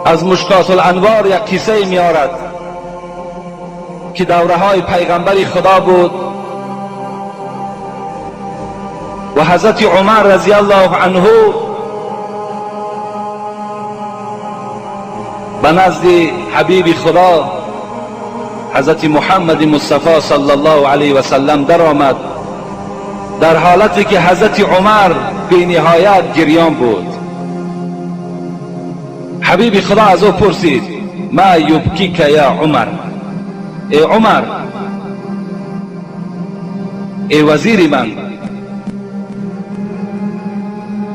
از مشکات الانوار یک کیسه میارد که دوره های پیغمبر خدا بود و حضرت عمر رضی الله عنه به نزد حبیب خدا حضرت محمد مصطفی صلی الله علیه و سلم در آمد، در حالتی که حضرت عمر بی نهایت گریان بود. حبیب خدا از او پرسید ما یبکیک یا عمر، ای عمر، ای وزیر من،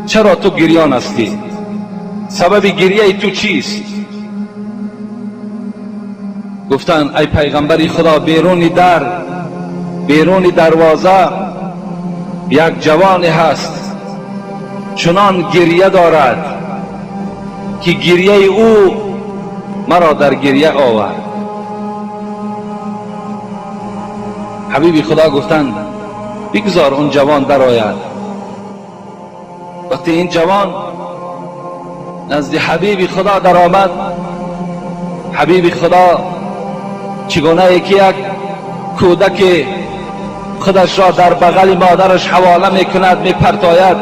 چرا تو گریان هستی؟ سبب گریه تو چیست؟ گفتند ای پیغمبر خدا، بیرون دروازه یک جوان هست، چنان گریه دارد که گریه او مرا در گریه آورد. حبیب خدا گفتند بگذار اون جوان درآید. وقتی این جوان نزد حبیب خدا در آمد، حبیب خدا چگونه یکی یک کودک خودش را در بغل مادرش حواله میکند، میپرتاید،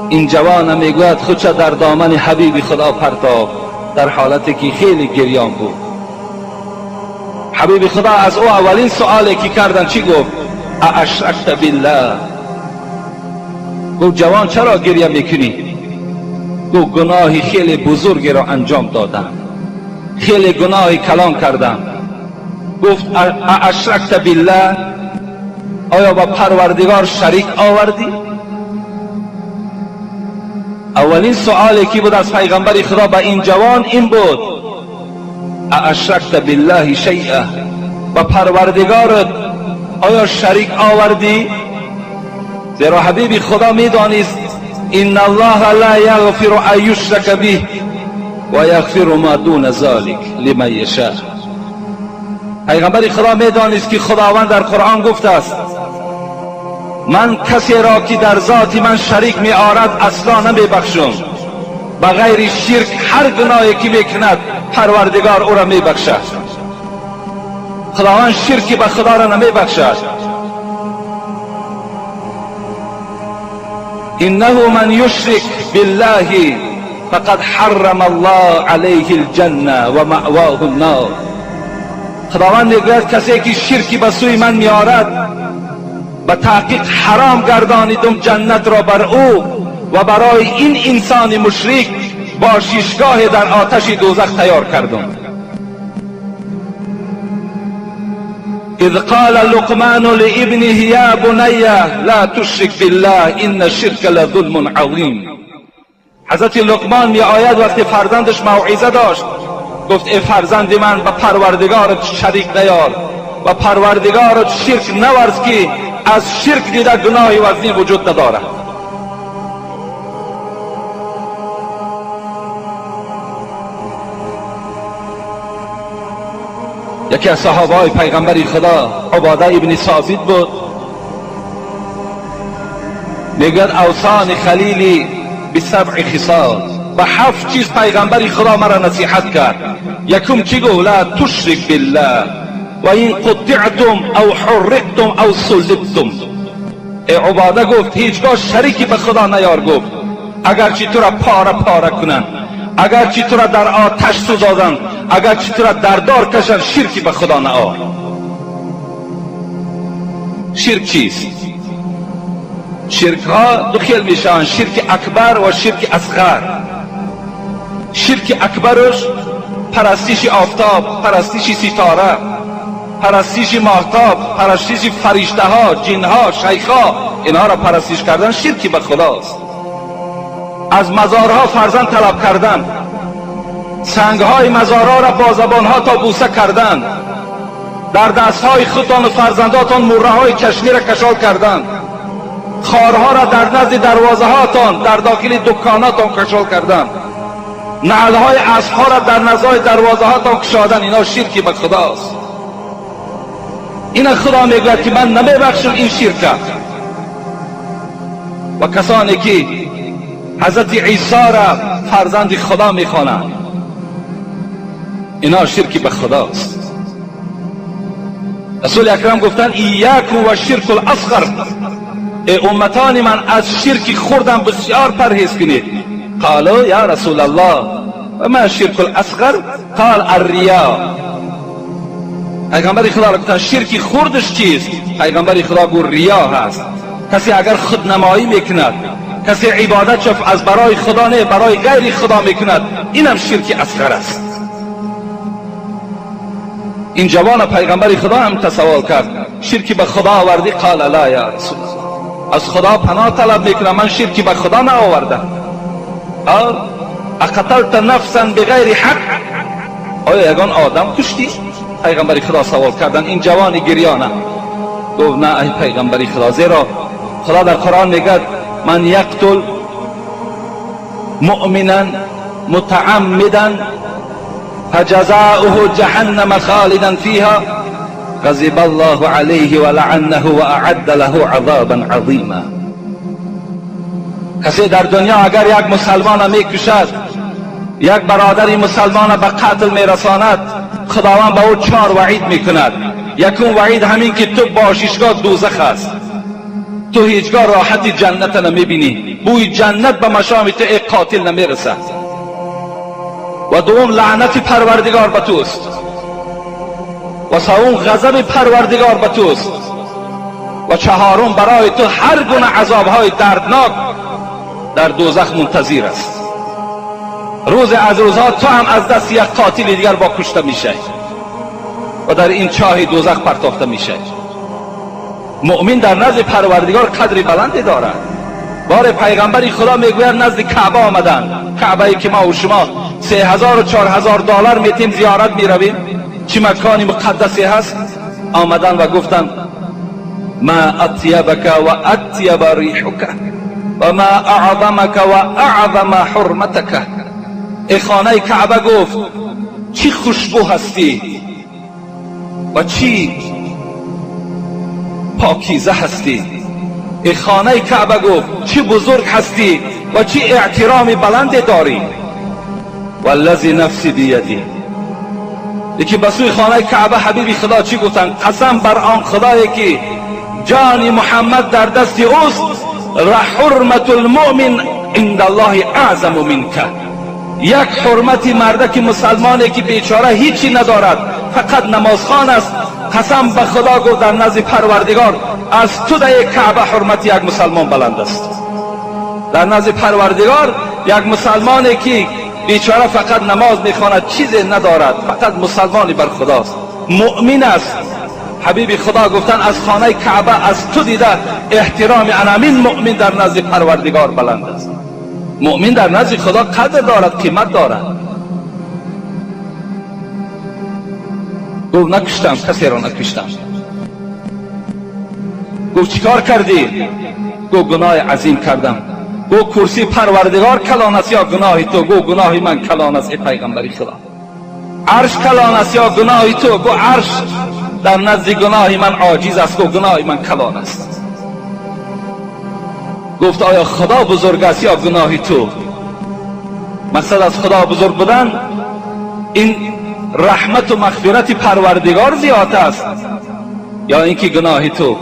این جوان میگوید خودش در دامن حبیب خدا پرتاب، در حالتی که خیلی گریان بود. حبیب خدا از او اولین سوالی که کردن چی گفت؟ اشرکت بالله. گفت جوان چرا گریه میکنی؟ گفت گناهی خیلی بزرگی را انجام دادم، خیلی گناهی کلان کردم. گفت اشرکت بالله، آیا با پروردگار شریک آوردی؟ اولین سوالی که بود از پیغمبر خدا به این جوان این بود اشرکت بالله شیئا، با پروردگارت آیا شریک آوردی؟ زیرا حبیب خدا میدانست ان الله لا یغفر ان یشرک به و یغفر ما دون ذلک لمن یشاء. پیغمبر خدا میدانست که خداوند در قرآن گفته است من کسی را که در ذات من شریک می آرد اصلا نمی بخشم، به غیر شرک هر گناهی که میکند پروردگار او را می بخشد. خداوند شرکی به خدا را نمی بخشد. انه من یشرک بالله فقد حرم الله علیه الجنه و مأواه النار. خداوند میگوید کسی که شرکی به سوی من میآرد به تحقیق حرام گردانیدم جنت را بر او و برای این انسان مشرک باششگاه در آتش دوزخ تیار کردم. اذ قال لقمان لابنه یا بنی لا تشرک بالله ان الشرک لظلم عظیم. حضرت لقمان می آید وقتی فرزندش موعظه داشت، گفت ای فرزند من، به پروردگارت شریک نیار و پروردگارت شرک نورز که از شرک دیده گناهی وزنی وجود ندارد. یکی از صحابه های پیغمبر خدا عباده ابن ثابت بود، میگوید اوصان خلیلی بسبع خصال، به 7 چیز پیغمبر خدا مرا نصیحت کرد. یکم چی گفت؟ لا تشرک بالله و این قطعتم او حرقتم او صلبتم. ای عباده گفت هیچگاه شریکی به خدا نیار، گفت اگرچه تو را پاره پاره کنند، اگرچه تو را در آتش سوزادند، اگرچه تو را در دار کشند، شرکی به خدا نیار. شرک چیست؟ شرک ها دو خیل میشن، شرک اکبر و شرک اصغر. شرک اکبرش پرستش آفتاب، پرستش ستاره، پرستش ماهتاب، پرستش فرشته ها، جن ها، شیخ ها، اینها را پرستش کردن شرکی به خداست. از مزارها فرزند طلب کردن، سنگهای مزارها را با زبانها تا بوسه کردن، در دستهای خودتان و فرزنداتان مره های چشمی را کشال کردن، خارها را در نزد دروازه هاتان در داخل دکاناتان کشال کردن، نعلهای اسبها را در نزد دروازه هاتان کشادن، اینا شرکی به خداست. اینا خدا میگوید که من نمیبخشم این شرک. و کسانی که حضرت عیسی را فرزند خدا میخوانند، اینا شرک به خداست. رسول اکرم گفتن ایاکم و شرک الاصغر، ای امتان من از شرک خوردن بسیار پرهیز کنید. قالوا یا رسول الله و ما شرک الاصغر؟ قال الریا. پیغمبر خدا را گفتن شرک خوردش چیست؟ پیغمبر خدا گفت ریا هست. کسی اگر خودنمایی میکند، کسی عبادت شف از برای خدا نه برای غیر خدا میکند، اینم شرک اصغر است. این جوان پیغمبر خدا هم تسوال کرد شرکی به خدا آوردی؟ قال لا یا رسول الله، از خدا پناه طلب میکنم، من شرکی به خدا نآوردم. قال اقتلت نفسا بغیر حق، آیا یگان آدم کشتی؟ پیغمبر خدا سوال کردن این جوان گریانه. گفت نه ای پیغمبر خدا، زیرا خدا در قرآن میگه من یقتل مؤمنا متعمدا فجزاؤه جهنم خالدا فيها غضب الله عليه ولعنه وأعد له عذابا عظیما. کسی در دنیا اگر یک مسلمان میکشد، یک برادر مسلمان به قتل میرساند، خداوند به او 4 وعید میکند. یکم وعید همین که تو باششگاه دوزخ است، تو هیچگاه راحت جنت نمیبینی، بوی جنت به مشام تو ای قاتل نمیرسد. و دوم لعنت پروردگار به توست، و سوم غضب پروردگار به توست، و چهارم برای تو هر گونه عذابهای دردناک در دوزخ منتظر است. روز از روزها تو هم از دست یک قاتل دیگر با کشته میشه و در این چاه دوزخ پرتافته میشه. مؤمن در نزد پروردگار قدر بلندی دارد. بار پیغمبری خدا میگوید نزد کعبه آمدن، کعبه ای که ما و شما 3000 و 4000 دلار میتیم زیارت میرویم، چه مکانی مقدسی هست. آمدن و گفتن ما اطیبک و اطیب ریحک و ما اعظمک و اعظم حرمتک. ای خانه کعبه گفت چی خوشبو هستی و چی پاکیزه هستی. ای خانه کعبه گفت چی بزرگ هستی و چی احترام بلند داری. والذی نفسی بیدی. یکی به سوی خانه کعبه حبیب خدا چی گفتن؟ قسم بر آن خدایی که جان محمد در دست اوست، حرمت المؤمن عند الله اعظم منک. یک حرمت مردک مسلمانی که بیچاره هیچی ندارد، فقط نمازخوان است، قسم به خدا گفت در نزد پروردگار از تو در کعبه حرمت یک مسلمان بلند است. در نزد پروردگار یک مسلمانی که بیچاره فقط نماز میخواند، چیزی ندارد، فقط مسلمانی بر خداست، مؤمن است. حبیب خدا گفتن از خانه کعبه از تو دیده احترام انامین مؤمن در نزد پروردگار بلند است. مؤمن در نزد خدا قدر دارد، قیمت دارد. گفت نکشتم، کسی را نکشتم. گفت چیکار کردی؟ گفت گناه عظیم کردم. گفت کرسی پروردگار کلان است یا گناه تو؟ گفت گناه من کلان است ای پیغمبر خدا. عرش کلان است یا گناه تو؟ گفت عرش در نزد گناه من عاجز است. گفت گناه من کلان است. گفت آیا خدا بزرگ است یا گناه تو؟ مقصد از خدا بزرگ بودن این رحمت و مغفرت پروردگار زیاد است یا اینکه گناه تو؟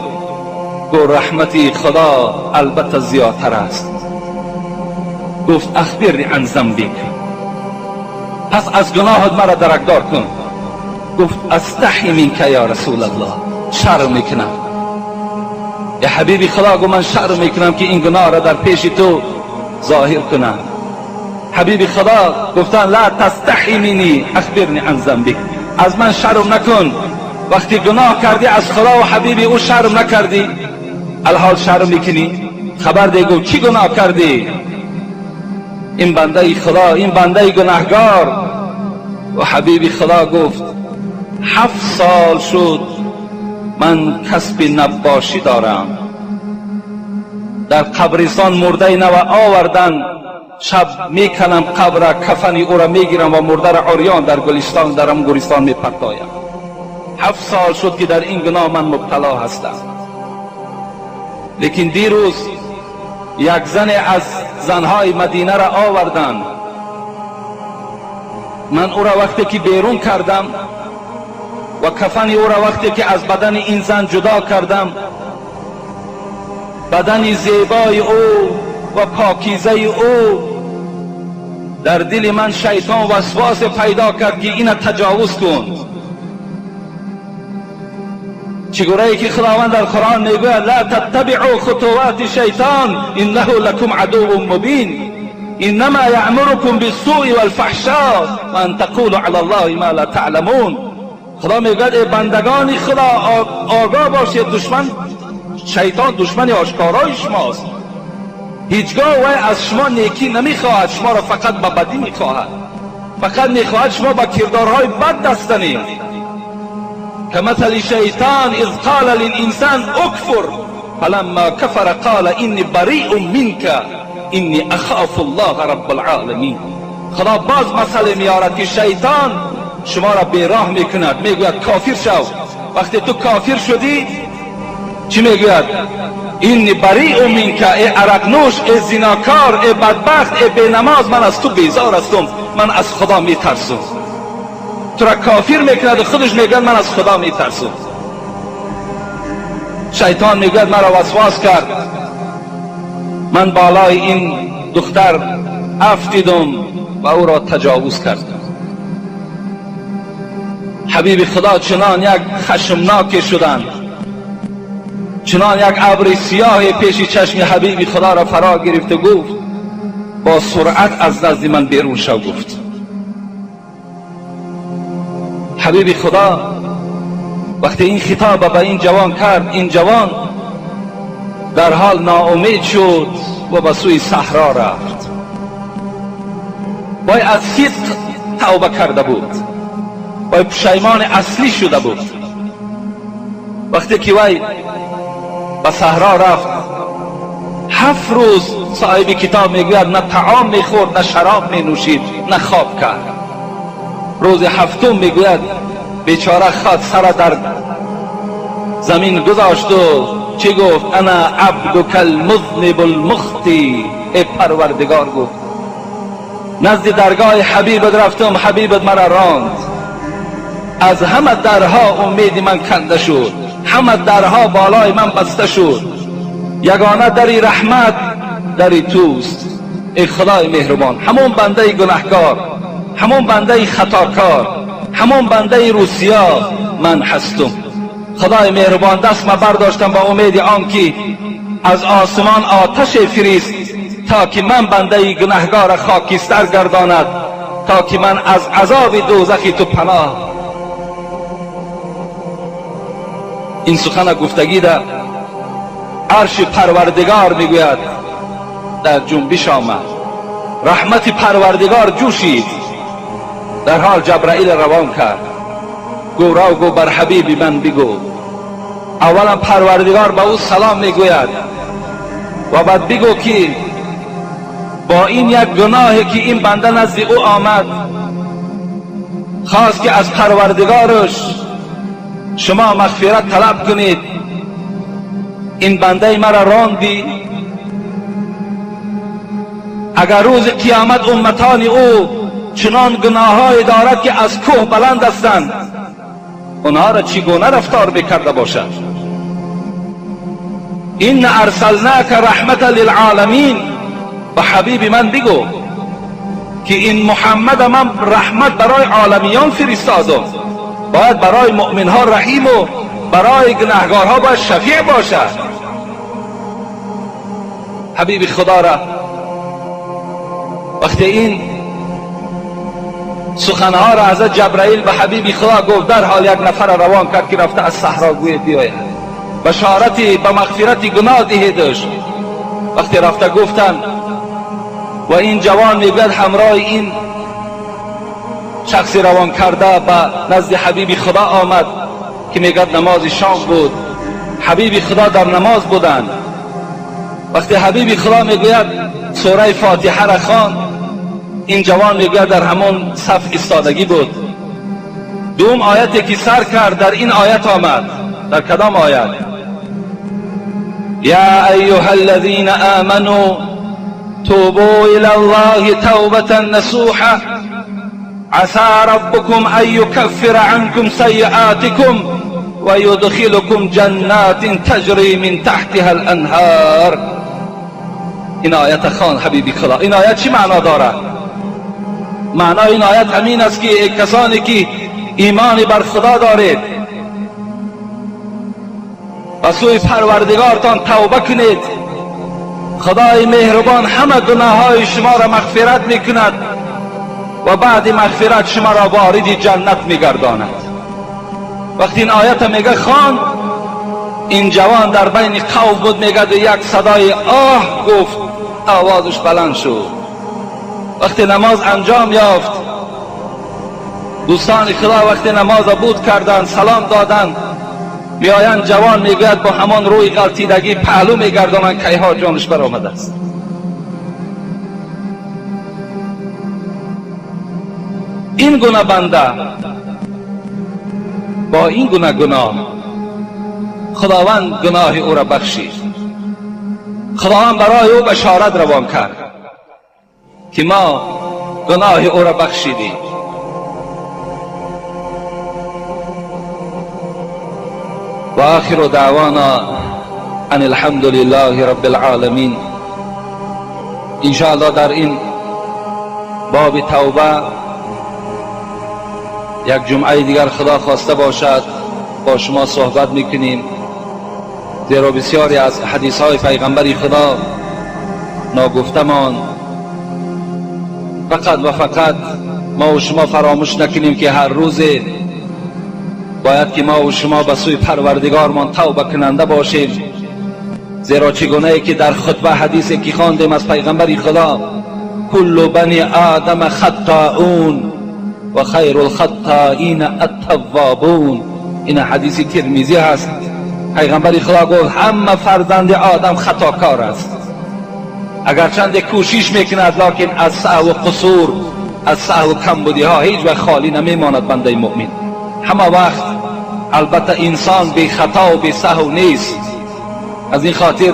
گفت رحمت خدا البته زیادتر است. گفت اخبرنی عن ذنبک، پس از گناهت مرا درکدار کن. گفت استحی منک یا رسول الله، شرم میکنم. یا حبیبی خدا گفت من شرم میکنم که این گناه را در پیش تو ظاهر کنم. حبیبی خدا گفتن لا تستحی منی اخبرنی عن ذنبک، از من شرم نکن. وقتی گناه کردی از خدا و حبیبی او شرم نکردی، الحال شرم میکنی؟ خبر ده. گفت چی گناه کردی؟ این بنده خدا، این بنده گناهگار. و حبیبی خدا گفت 7 سال شد من کسب نباشی دارم، در قبرستان مرده نو آوردن، شب میکنم قبر، کفن او را میگیرم و مرده را عریان در گلستان، در گورستان میپرتایم. 7 سال شد که در این گناه من مبتلا هستم. لیکن دیروز یک زن از زنهای مدینه را آوردند. من او را وقتی که بیرون کردم و کفن او را وقتی که از بدن این زن جدا کردم، بدن زیبای او و پاکیزه او در دل من شیطان وسواس پیدا کرد که اینه تجاوز کن. چگونه که خداوند در قرآن میگوید لا تتبعوا خطوات شیطان انه لکم عدو مبین انما یأمرکم بالسوء والفحشاء وان تقولوا علی الله ما لا تعلمون. خدا میگوید ای بندگان خدا آگاه باشید، دشمن شیطان دشمن آشکارای شماست. هیچگاه وی از شما نیکی نمیخواهد، شما را فقط به بدی میخواهد، فقط میخواهد شما با کردارهای بد دست زنید. كمثل شیطان اذ قال للانسان اکفر فلما كفر قال اینی بریء منك اینی اخاف الله رب العالمین. خدا باز مسئله میارد که شیطان شما را بیراه میکند، میگوید کافر شو. وقتی تو کافر شدی چی میگوید؟ اینی بریء منک، ای عرق نوش، ای زیناکار، ای بدبخت، ای بینماز، من از تو بیزار هستم، من از خدا میترسم. تو را کافر میکند و خودش میگوید من از خدا میترسم. شیطان میگوید مرا وسواس کرد، من بالای این دختر افتیدم و او را تجاوز کردم. حبیب خدا چنان یک خشمناک شدند، چنان یک ابر سیاه پیش چشم حبیب خدا را فرا گرفت و گفت با سرعت از نزد من بیرون شو. گفت حبیب خدا وقتی این خطاب به این جوان کرد، این جوان در حال ناامید شد و به سوی صحرا رفت. وای از صدق توبه کرده بود، وای پشیمان اصلی شده بود. وقتی که وای به صحرا رفت، 7 روز صاحب کتاب میگوید نه طعام میخورد، نه شراب مینوشید، نه خواب کرد. روز هفتم میگوید بیچاره خود سر در زمین گذاشت و چی گفت؟ انا عبدک المذنب المخطی. ای پروردگار، گفت نزد درگاه حبیبت رفتم، حبیبت مرا راند، از همه درها امید من کنده شد، همه درها بالای من بسته شد، یگانه دری رحمت دری توست. ای خدای مهربان، همون بنده گناهکار، همون بنده خطاکار، همون بنده روسیا من هستم. خدای مهربان دست ما برداشتم با امید آن که از آسمان آتش فریست تا که من بنده گناهگار خاکستر گرداند، تا که من از عذاب دوزخی تو پناه. این سخن گفتگی در عرش پروردگار میگوید در جنبش آمد، رحمت پروردگار جوشید. در حال جبرائیل روان کرد، گو را گو بر حبیب من بگو. اولا پروردگار به او سلام میگوید و بعد بگو که با این یک گناهی که این بنده نزد او آمد، خواست که از پروردگارش شما مغفرت طلب کنید، این بنده مرا راندی. اگر روز قیامت امتان او چنان گناه‌های دارد که از کوه بلند هستند، اونها را چگونه رفتار بکرده باشد؟ این ارسلناک رحمت للعالمین. به حبیب من بگو که این محمد من رحمت برای عالمیان فرستادم، باید برای مؤمنها رحیم و برای گناهگارها باید شفیع باشد. حبیب خدا را وقتی این سخنها را حضرت جبرائیل به حبیب خدا گفت، در حال یک نفر روان کرد که رفته از صحرا گوی بیاید، بشارتی به مغفرت گناه دهیدش. وقتی رفته گفتن و این جوان میگوید همراه این شخصی روان کرده به نزد حبیب خدا آمد که میگوید نماز شام بود، حبیب خدا در نماز بودند. وقتی حبیب خدا میگوید سوره فاتحه را خواند، این جوان میگوید در همون صف ایستادگی بود. دوم آیتی که سر کرد در این آیت آمد. در کدام آیت؟ یا ایها الذین آمنوا توبوا الى الله توبة نصوحا عسى ربكم ان يكفر عنكم سیئاتكم ويدخلكم جنات تجری من تحتها الانهار. این آیت خان حبیبی خدا. این آیت چی معنا دارد؟ معنای این آیت همین است که کسانی که ایمان بر خدا دارید و سوی پروردگارتان توبه کنید، خدای مهربان همه گناه های شما را مغفرت میکند و بعد مغفرت شما را وارد جنت میگرداند. وقتی این آیت میگه خان، این جوان در بین قوم بود، میگه یک صدای آه گفت، آوازش بلند شد. وقتی نماز انجام یافت، دوستان خدا وقتی نماز بود کردند، سلام دادند، میآیند جوان میگوید با همان روی غلطیدگی پهلو میگردانند که ها جانش برآمده است. این گونه بنده با این گونه گناه، خداوند گناه او را بخشید. خداوند برای او بشارت روان کرد که ما گناه او را بخشیدیم. و آخر دعوانا ان الحمد لله رب العالمین. انشاءالله در این باب توبه یک جمعه دیگر خدا خواسته باشد با شما صحبت میکنیم، زیرا بسیاری از حدیث های پیغمبر خدا ناگفتمان. فقط و فقط ما و شما فراموش نکنیم که هر روز باید که ما و شما به سوی پروردگارمان توبه کننده باشیم، زیرا چگونه ای که در خطبه حدیثی که خواندیم از پیغمبر خدا، کل بنی آدم خطاؤون و خیر الخطائین التوابون. این حدیث ترمذی هست. پیغمبر خدا گفت همه فرزند آدم خطاکار است، اگرچند کوشش میکند لکن از سهو و قصور، از سهو و کمبودی ها هیچ وقت خالی نمیماند بنده مؤمن. همه وقت البته انسان بی خطا و بی سهو نیست. از این خاطر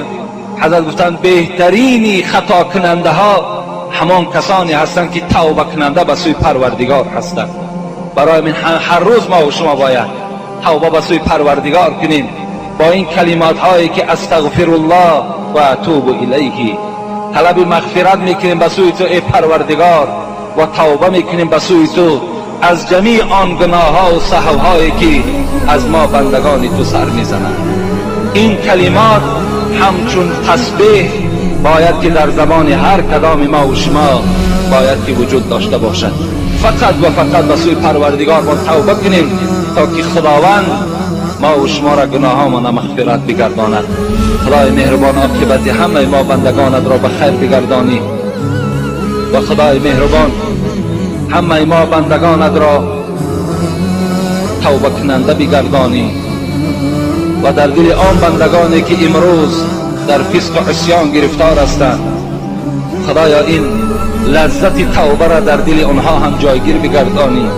حضرت گفتند بهترینی خطا کننده ها همان کسانی هستند که توبه کننده به سوی پروردگار هستند. برای من هر روز ما و شما باید توبه به سوی پروردگار کنیم با این کلمات هایی که استغفر الله و اتوب الیه. طلب مغفرت میکنیم به سوی تو ای پروردگار و توبه میکنیم به سوی تو از جمیع آن گناه ها و سهو هایی که از ما بندگان تو سر میزنند. این کلمات همچون تسبیح باید که در زبان هر کدام ما و شما باید که وجود داشته باشد. فقط و فقط به سوی پروردگار ما توبه کنیم تا که خداوند ما و شما را گناهامان مغفرت بگرداند. خدای مهربان عاقبت همه ما بندگانت را به خیر بگردانی و خدای مهربان همه ما بندگانت را توبه کننده بگردانی و در دل آن بندگانی که امروز در فسق و عصیان گرفتار هستند، خدایا این لذت توبه را در دل آنها هم جایگیر بگردانی.